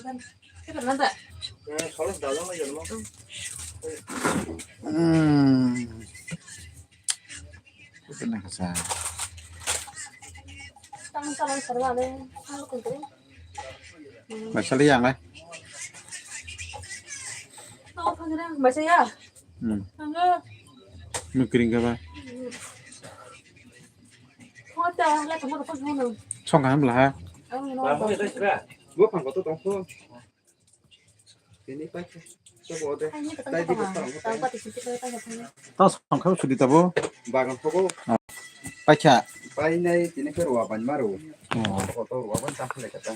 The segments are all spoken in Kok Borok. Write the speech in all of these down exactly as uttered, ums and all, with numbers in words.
Hmm. Masali yang eh. Hmm. Nukring ka ba? Song kaham bla ha? Bo pang kotor tong pho. Tini paikha. Sobo de. Tai di ko tong. Ta song kha sudi tabo. Bagan phogo. Paikha. Painai tini khe ruwa ban maru. Oh. Kotor ruwa ban cham khle kata.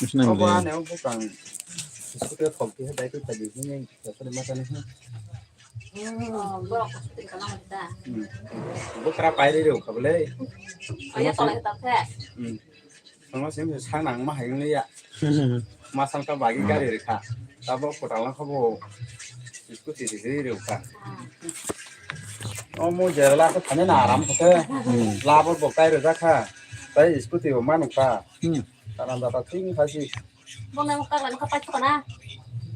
Bisna. Sobo ane bukang. Scooty thok khe dai ko tadi ni. Kotor ma tani. Bukra pairi rw khablai. Aya tolai ta khe. Tongma simi sa nang ma hai wngya. Ma san ka bagi gari rikha. Tabo kotal lang khabo. Scooty ri ri rw kha. Omo jera la ko thane na aram ko te. Labo bo kai rw kha. Tai scooty bo manu kha. Tanan data thing kha si. Bo nang ka lan ka pai ko na.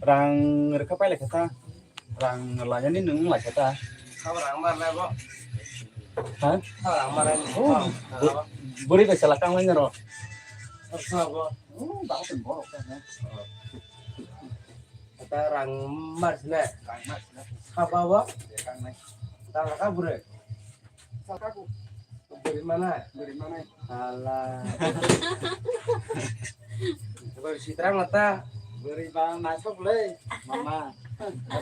Rang rw kha pai le kha. Rang lainani nwng lai kha ta. Sabo rang mar lai bo. Ha? Sabo rang mar lai. Oh, bu-, buri bai chala kang lai naro. Sabo. Oh, ba ten borok ta ha. Ta rang mar sine. Rang mar sine. Sabo bo. Kang nai. Ta ka bure. Buri mana? Buri mana? Alah. Buri sitra mata. Buri bang naisok le, mama.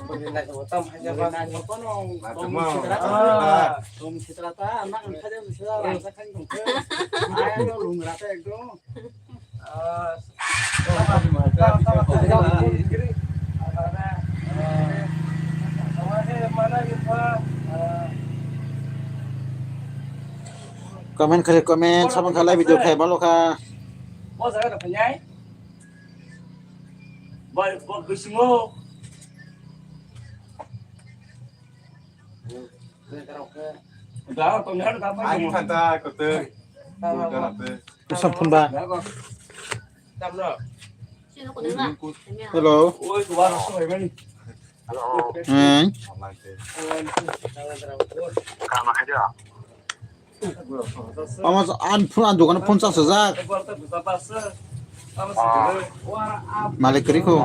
Buri naisok tam haja buri bas. Naisok kono. Tom sitra ta. Tom sitra ta, anak kan saja bisa rasa kan kongke. Ayo lungra ta ekdom. Comment khlai, comment, samung khlai, video khlai, balo kha. Bo jaga da phanyai. Bai, bo bisingo. Da, to nyar da, bai. Ai, kata, kote. Kote. Kusam phunba. Hello. Hello. Hmm. Omo an phone, an dogano phone charge rwjak. Malik kwrwi kho.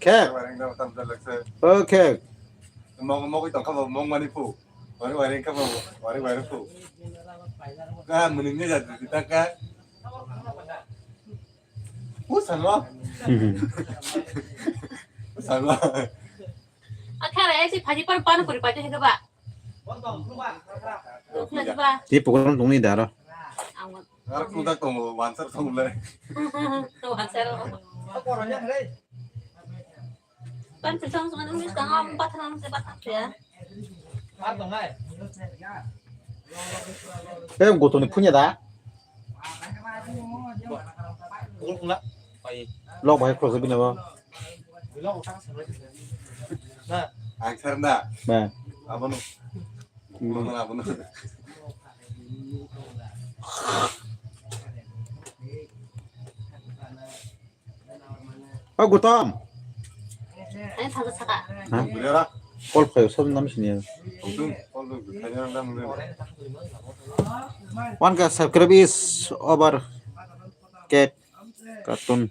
Khe. O khe. Mong, mong tong kha bo mong mani phu. Wari wari kha bo wari wari phu. Ka muni ne jat di ta ka. U salwa. U salwa. Akhara ai si phaji pan pan kuri phaji hega ba. Khna ba. Ti program tongni daro. Ang. Ar kuda tongo, wansar tongo le. Wansar. Pan pisang sungan English tang am patang se patang ya. Eh, gotoni punya da. Lok bahai cross bina ba. Ang sarna. Ba. Abono. Abono, abono. O Gutom. Ani thangkha saka. Ha? Call khayo, sob nam sini. One K subscribe is over. Cat cartoon.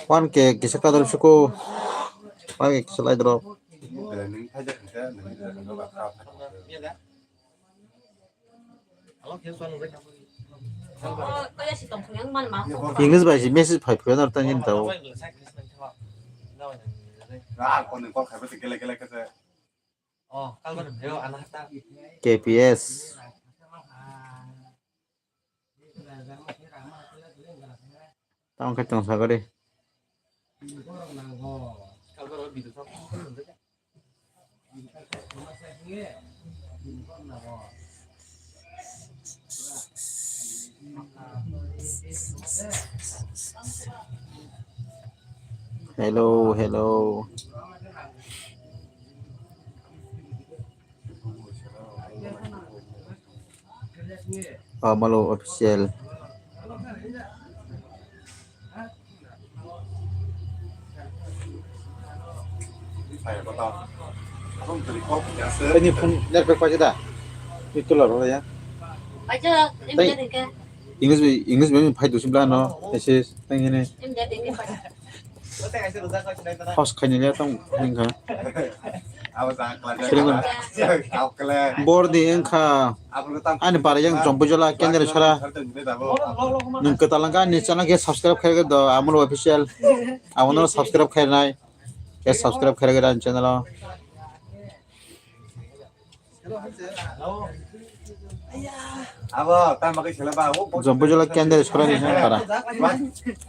One K kisa kadal suku. One K kisa lai drop. English bai si message phai phai nar tang jin tao. K P S. Tamo khe tong sakari. Hello, hello. Amalo official. Ini phone network paja da? Itu lah ya. Paja, ini Tei- jadi ke. English bi, English bi phai dusi bla no. Ese tang ini. Ini jadi ke paja. Host khaini le tong hingkha. Bordi wngkha ani bara yang Jompujola Kendra sara. Nung kwtal wngkha ani channel khe subscribe khaikhe do Amul Official. Abono subscribe khainai. Khe subscribe khaikhe ani channel o. Abo, tamo khe sila ba, o, Jompujola Kendra sara ni para.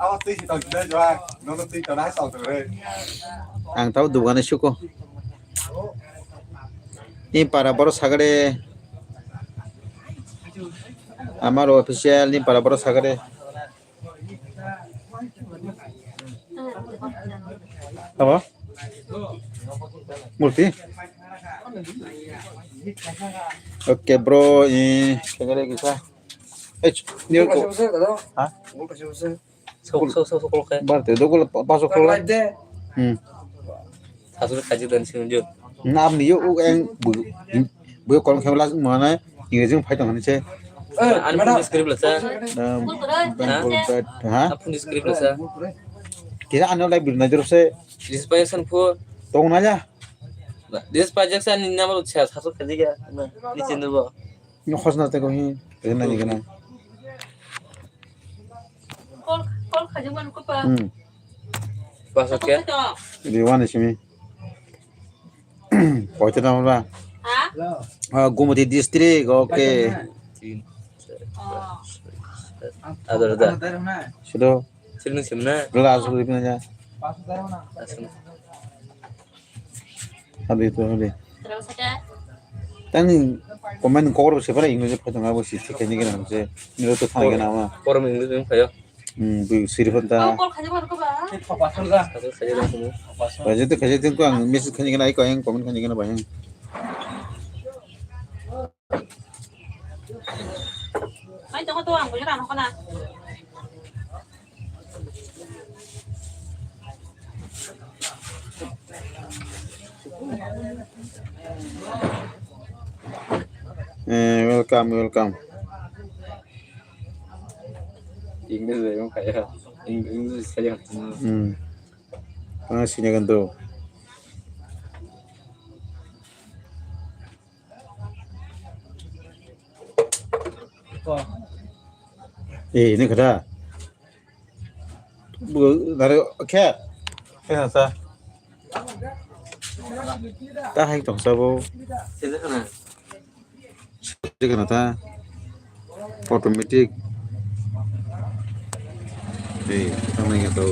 Abo twi si tong sila jwa, nono twi tong hai tong tong re. Ang tau dugani suko. Ni para boro sagade. Amar official ni para boro sagade. Apa? Murti? Oke, bro, ini kagak ada kisah. Eh, ini aku. Ha? Sok, sok, sok, sok, kolok khe. Bar te, dogol pa-, paso kolok. Kolok de. Hmm. Sasu kaji dan sini jo. Nam ni yo, u eng bu, bu kolok khe las mana, English phai tong ni se. Eh, ani madam. Phone script lasa. Um, Bengal bed, ha? Ani phone script lasa. Kira ano lai bir najor se. This payah san phu. Tong na ja. This payah san ni nama ucha, sasu kaji ga. Na, ni chindu bo. Ni khosna te ko hi, rena ni gana. Call, call khaijak mano ko pa. Hmm. Pasat kya? Di wani simi. Poito na ba? Ha? Ah, Gumati district, okay. Tin, char, panch, chhoi, sat. Adar, adar. Sudo. Sini sini na. Bela asal di mana? Asal. Hadi to hadi. Tang comment kokor se para English pha tong abo si thik ni gana se. Ni to thang gana ma. Korom English ni phayo. Hmm, bu siri phon ta. Khaje ba ko. Ba je to khaje tin ko ang message khani gana ai ko ang comment khani gana ba yang. Ai to to ang ko ra no kana. Eh, welcome, welcome. English bai wng kaya. Eng-, English saya. Hmm. Ang sini kan tu. Eh, ini kada. Bu, dari, oke. Oke, sa. Ta hai tong sa bo. Sila kana. Sila kana ta. Automatic. Eh, tang nai to.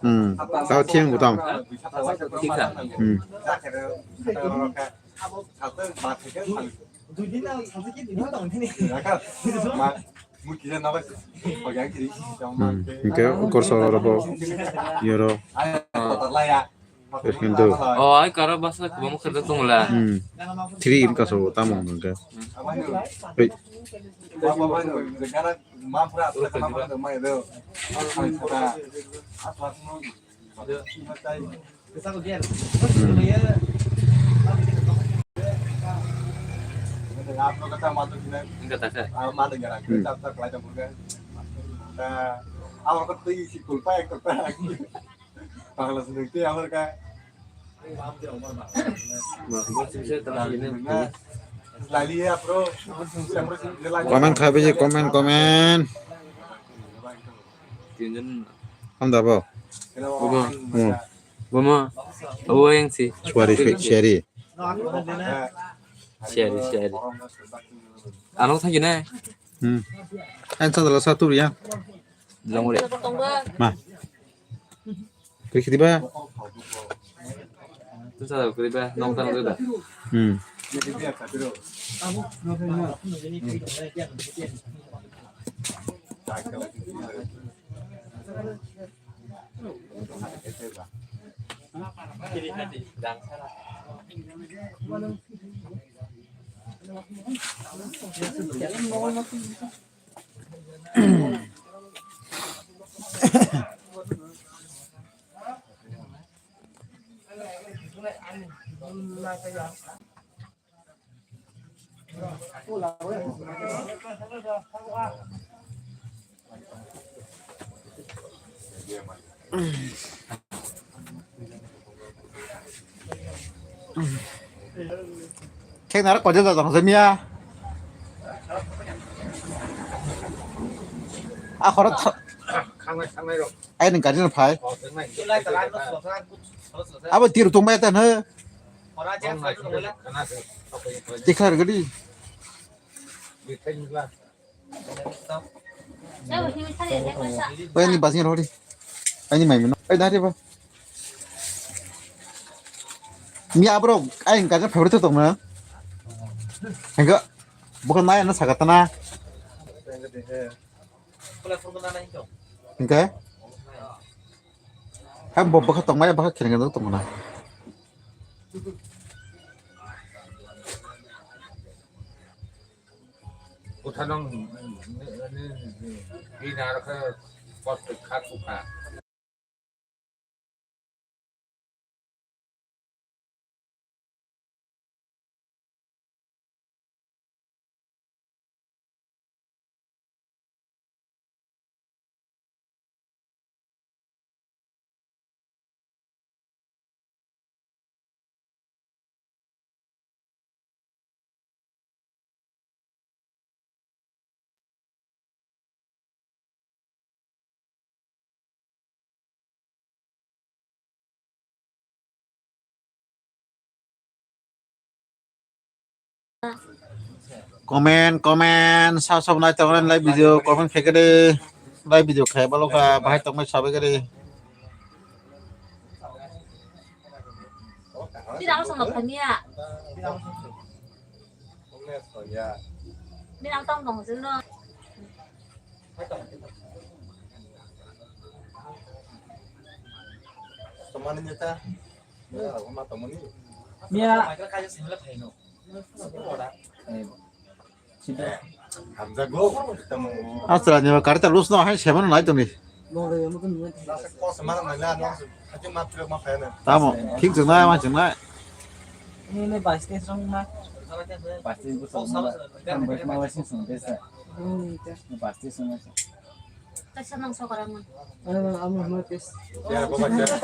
Hmm. Tao thiang kutam. Hmm. Hmm. Hingke ukor soro robo yoro. Hindu. Oh, ai karo basa kubamo khada tongla. Hmm. Three in kaso tamo hingke. Hei. Hmm. Hingke ta khe. Hmm. Comment kha biji, comment, comment. Ham da bo? Bomo. Hmm. Bomo. Abo yang si. Suari, suari. Suari, suari. Ano thang gini. Hmm. Ang sa dala sa tu ya. Long re. Ma. Rikhidiba. Tu sa kuriba, nong tang riba. Hmm. Khe nara kojak jajak hwnkhe miya. A khoro tha-, Khangnai, khangnai rok. Ai nwng gari no phai. Oh, khangnai. Abo tir tong bai ta no. Khana se. Tikhlai gari. Oi, ani basing rodi. Ani mai mino. Oi, dari ba. Mi abro, ai, kaja favorite tong na. Enggak. Bukan nai, na sakatana. Enggak. Hai, bo, baka tong mai, baka kheneng tong na. Kotha nong, bini aro khe kosto kha sukha. Comment, comment, sab sab nai tongo live video, comment khe khe de, live video khe balo kha, bahai tongmai sabai khe de. Tidak usah makan ya. Bini ang tong tong sino. Tomani neta. Ya, ma tomani. Mia. Hamjago. Hamjago. Asra ni karita lusno hai seven nai tongni. Tamo, thik chwngnai, ma chwngnai. Ini, ini plastik rong ma. Plastik bu sama. Kan buat mau sih sung desa. Hmm, itu. Ini plastik sama. Kaisa nang sokora mo. Ano, amo mo pes. Tiara bawa tiara.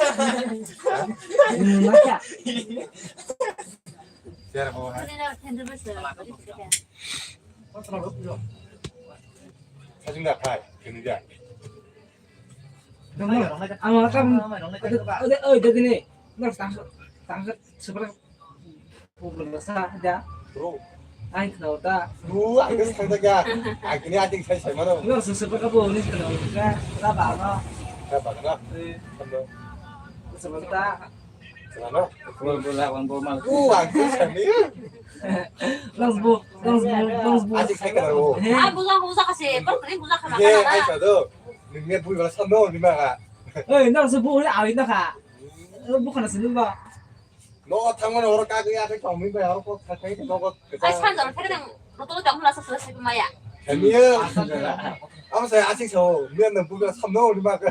Ini mata. Tiara bawa. Ini na tender bas. Sajung da phai, kini da. Ang akan, oi, oi, oi, dagini. Nang tangsa, tangsa, seberang. Bro. Ang khnao ta. Bro, ang khe thangjakya. Ang kini ating sai sai mano. Nor se sepa ka bo ni khnao ka. Ka ba no. Ka ba no. Eh. Kano. Sepa ta. Kano. Bro, bro, la wan bro mal. O, ang khe sani. Nang bu, nang bu, nang bu. Ating sai kano. Ah, buza, buza kasi. Kau kering buza kana. Ye, ai sa do. Ningnya bui bala samno ni ma ka. Eh, nang se bu ni awi na ka. Bu kana sini ba. Nogo thangmani oro kagwi akhai tongwi bai oro kok khakhai nogo. Ai sanjoro thekhe nang rotolo jong hula sasla sipi maya. Hemiyo. Amo sai asik sao, miyan nang buka samno ni ma ka.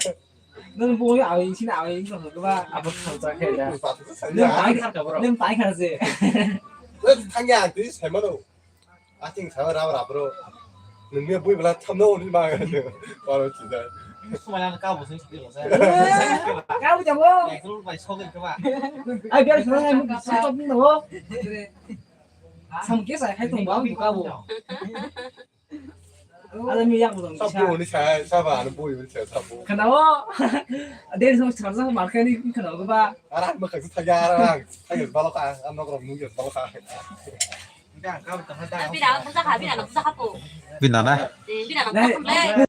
Nang bu ya awi sini awi sini ba. Abo kham sa khe da. Nang tai kha ka bro. Nang tai kha se. Thangya twi sai mano. Asing sawi rab rab bro. Nungni bui bela thamno uni ma. Karo chida. Sumaya ka bo sing sing sa. Ka bo jabo. Ekdom bai sogel ka ba. Ai biar sumaya mo sing top ni no. Sam ke sa khai tong ba mo ka bo. Ada mi yak bo. Sabu ni sa, saba anu bui ni sa sabu. Kana wo. Ade song sarja mar ka ni kana wo ba. Ara ma ka sa ya ara. Ai balo ka, ano ko mu ya balo ka. Bina, busa kha, bina, busa kha po. Bina na. Eh, bina, busa kha.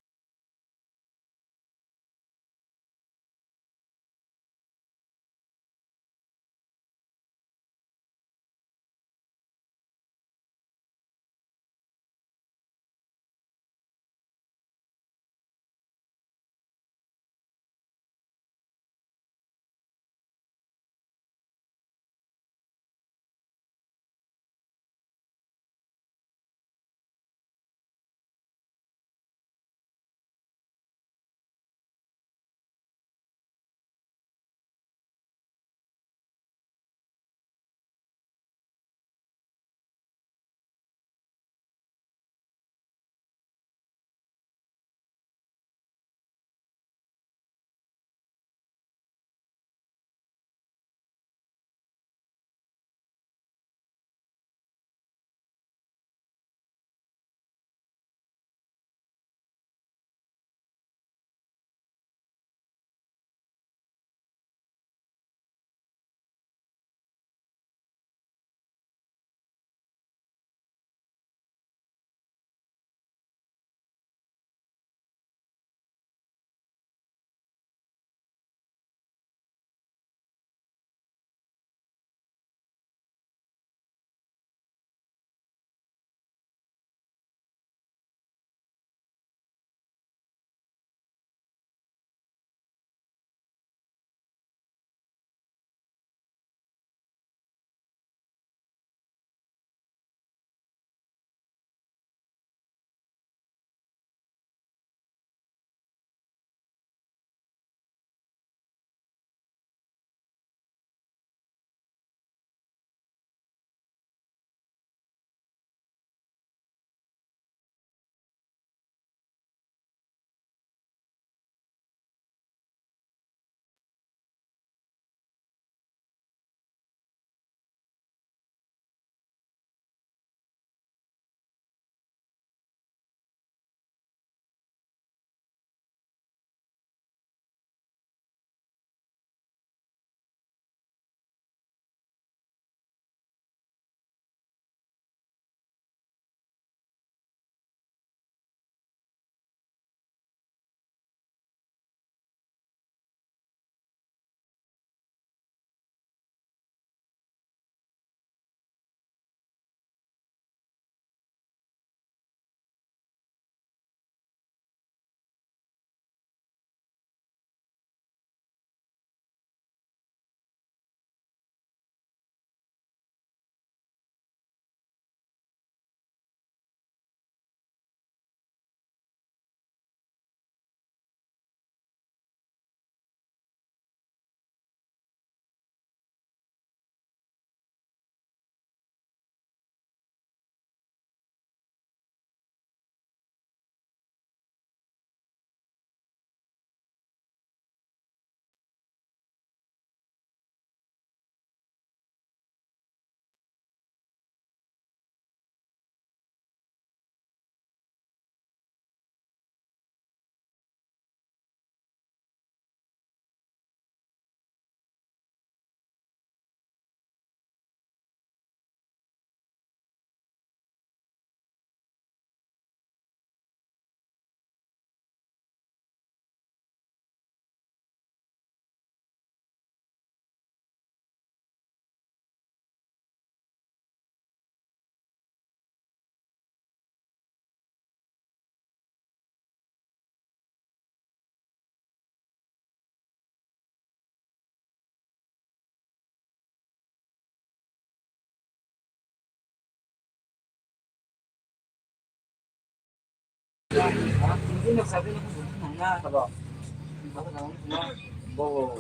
Bo.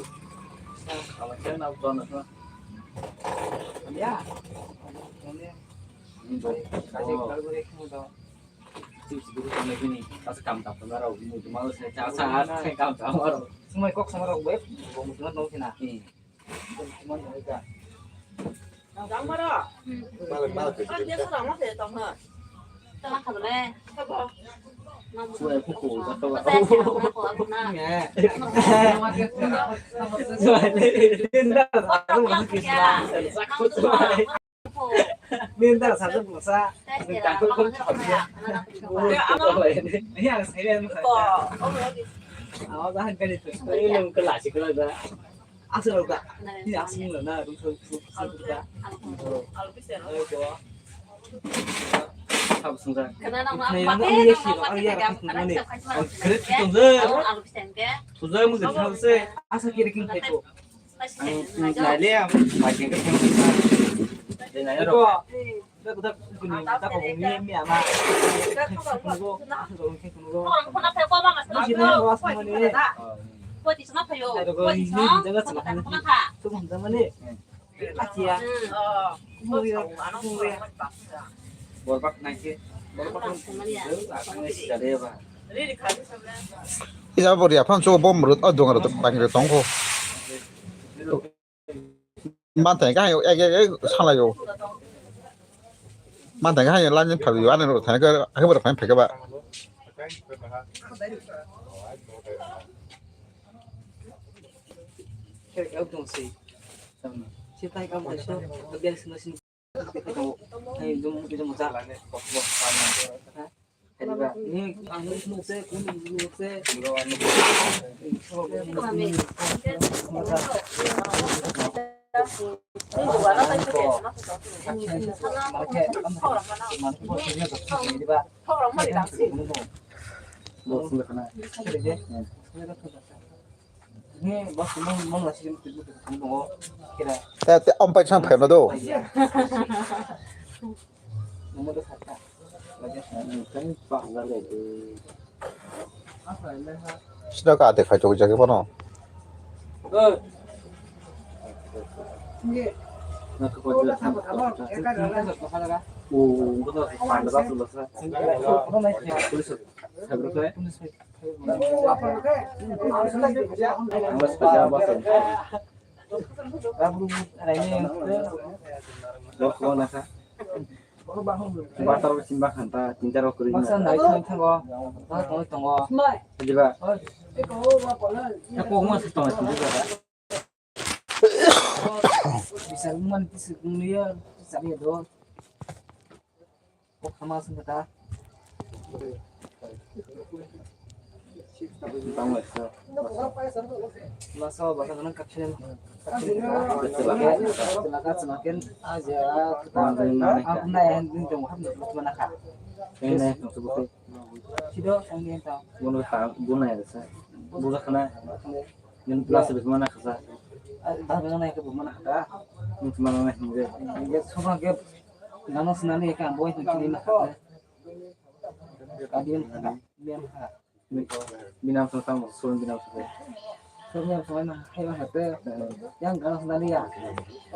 Kawan saya nak bukan apa? Ya. Ini bo. Kasih kalau boleh kamu tahu. Sumai kok sama rok web, bo musuh nong kena. Hmm. Musuh nong kena. Malik, malik. Suai puku, tak tahu. Suai. Nini dara sajak bwsa. Nini ang sai nai. Aw, jahan kani to. Ini nung kela si kela da. Asal ka. Ini asal na, rung so so so ka. Ayo ko. Sab sung sa. Nai ang ang ye si, ang ye ka mani. Ang kret to de. Sudah mungkin sab se. Asa kiri king ko. Ang nai le ang bai keng keng. Dei nai ro. Ko. Ko da ko ni da ko ni mi ama. Ko ko ko. Ko ko ko. Ko ni ni da ga sa. Ko ko ko. Atia. Borbak nai ke. Borbak nai ke. Ija bori aphano chugo bom rwt o dunga rwt bangre tongkho. Manthai khe hayo ek ek ek salaio. Manthai khe hayo line phalio ani rwt thai khe akhe bwrwk phai phaikhe ba. Te, te, om pai sang phaima do. Sida ka ate khai chok jage bono. Batar simba khanta tinta rok kuri. Baksa nai thang thango. Baksa tongwi tongo. Diba? Oi. Eko ma sa tongo tinta jaga. Bisa man bisa kuliah, bisa lihat do. Kok sama sing kata. Tang lai sa. Masa bahasa kana kapsen. Kapsen. Selakat semakin aja. Aku na yang ding dong hap nak mana kah? Ini tuh buku. Sido yang dia tahu. Bunuh tak bunuh ya sa. Bunuh kana. Yang plus lebih mana kah sa? Dah mana yang ke mana kah? Mana yang ke. Yang semua ke. Nano senani ka boy tu kini na kha. Ka diam kha, diam kha. Binam sa tamo, sun binam sa. Sun binam sa na, hai ma hate. Yang nano senani ya.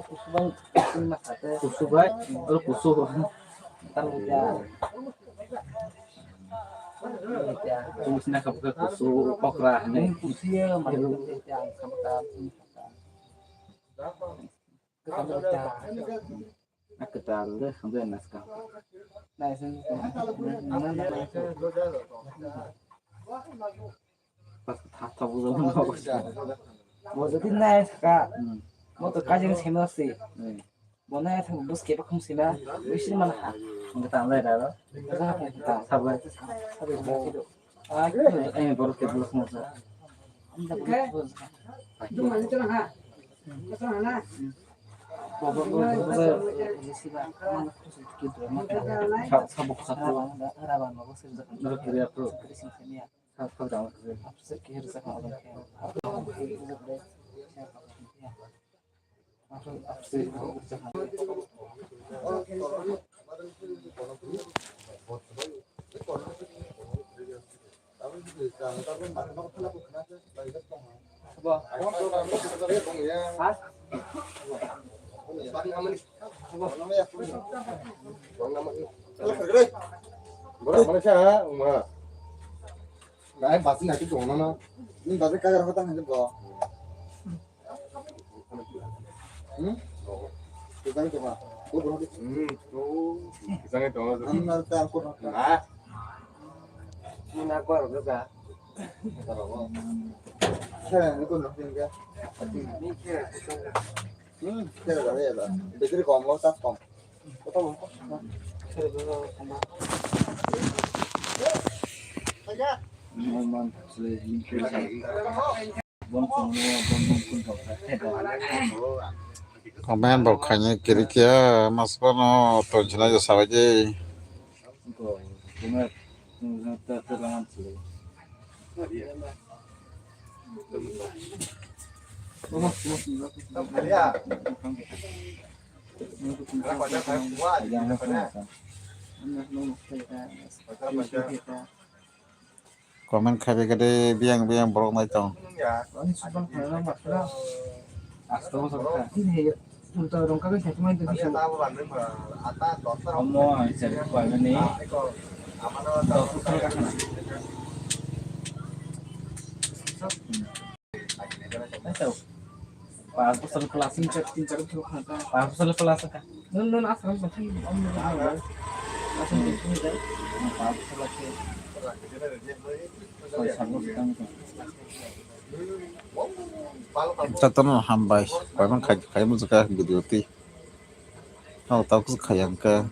Aku subang kini ma hate. Kusu bai, oh kusu. Tamu ja. Kusu na kha kusu okra ne. Kusu ya, ma kusu ya, sama ta. Kwtal de, hamjai naska. Pas tha tha bujo. Mo jodi nai saka. Hmm. Mo to kajeng sema se. Hmm. Mo nai thang bus ke pakhum sema. Wisin mana ha. Kwtal de da. Sabai. Sabai. Ai, borok tebol khna sa. Dai basi na ki dong na na. Ni basi ka ga ko ta ni bo. Hmm? Kita ni tengah. Ko berhenti. Hmm. Oh. Kita ni tengah. Anu na ta ko na. Nah. Ni na ko ro ga. Saya ni ko na ni ga. Ni ke. Hmm. Saya dah ya dah. Betul kau mau tak kau. Comment bo khaini kiri kiya, mas bono tonchina je sabai je. Comment khai bai khe de biyang biyang borok nai tong. Omo ang chari koi mani. Pas bosor plus tin char, tin char bosor kha ta. Pas bosor plus kha. Nun nun asal ba thang. Asal ba thang. Pas bosor kha. Koi sabo thang. Jotono hambai. Paimang khai khai mo jaka video ti. Hau tau kus khayang ka.